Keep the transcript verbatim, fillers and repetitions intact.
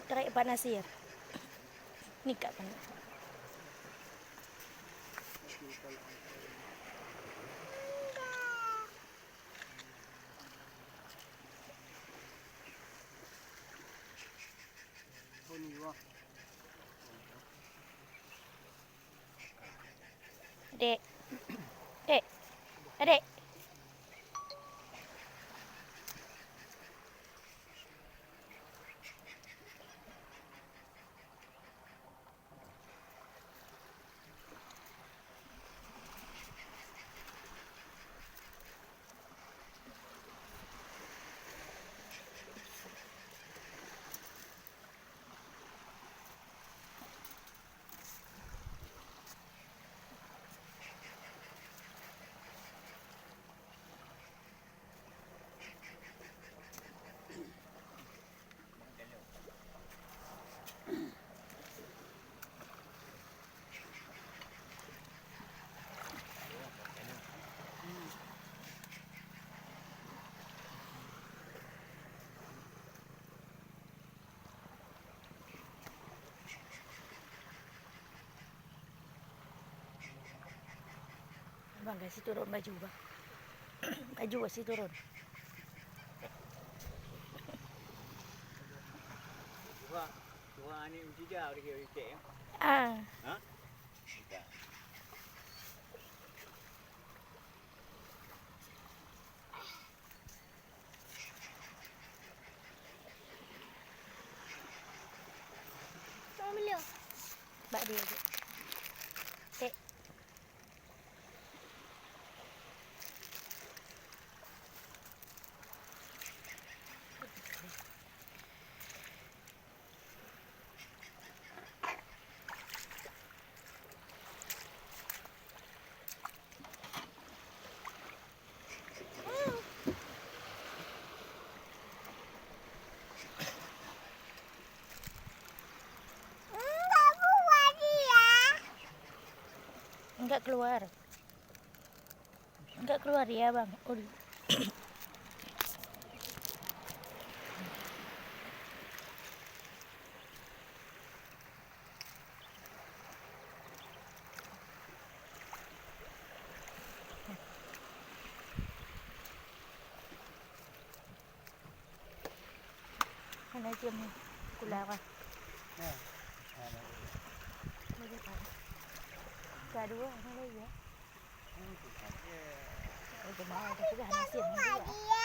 Trek Pak Nasir. Ni kat mana? Dek. Dek. Adek. Bang, gasie turun baju, bang. Baju gasie turun. Tuha, tuha aneuk meucida, ureueng cek, ya? Ah. Ha? Tidak. Bak dia je. Tek. Enggak keluar. Enggak keluar ya, Bang. Oh. Hana jeuem kula kah? Ya. Hana. Boleh tak? Ka dua, hana lagi ya? Hmm, tu saja. Oh, jemaah, tapi hana siap dua.